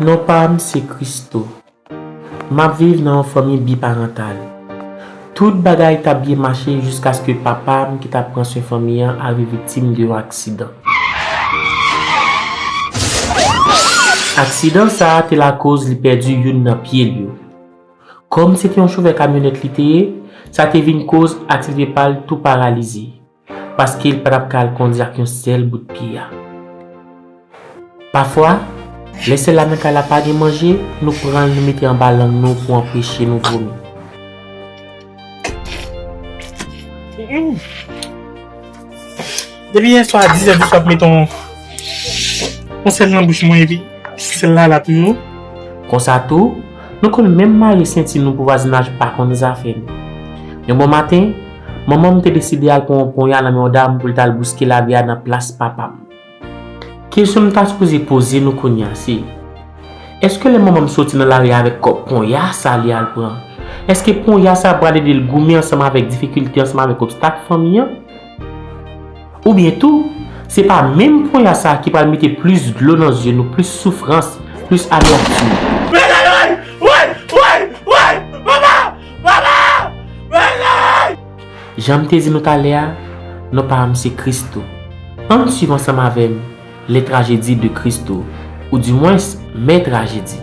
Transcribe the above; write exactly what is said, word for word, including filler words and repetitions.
Non pa m se Christo. M ap viv nan yon fanmi biparantal. Tout bagay t ap byen mache jiskaske papa m ki t ap pran swen fanmi an arive viktim de yon aksidan. Aksidan sa a te lakoz li pèdi youn nan pye l yo. Kòm se te yon chofè kamyonèt li te ye, sa te vin koz aktivite pa l tou paralize, paske l pa t ap ka al kondi ak yon sèl bout pye a. Pafwa, lè sèl la nan kay la pa gen manje, nou pran l nou mete anba lang nou pou anpeche nou vomi. Depi yè swa a dis zè di swa ap met yon, yon sèl nan bouch mwen epi sèl la la toujou. Konsa tou, nou konn menm mare senti nou pou vwazinaj pa konn zafè nou. Yon bon maten, manman m te deside al pran yon ponya nan men yon dam pou l t al bouske lavi a nan plas papa m. Kesyon m ta sipoze poze nou kounye a se, èske lè manman m soti nan lari a avèk kòb ponya sa li al pran, èske ponya sa pral ede l goumen ansanm avèk difikilte, ansanm avèk obstak fanmi an? Oubyen tou, se pa menm ponya sa ki pral mete plis dlo nan zye nou, plis soufrans, plis amètim? Mezanmi! Woy! Woy! Woy! Papa! Papa! Mezanmi! Jan m te di nou talè a, non pa m se Christo. Ann swiv ansanm avè m Les Tragédies de Christo, oudimwens Mè Trajedi.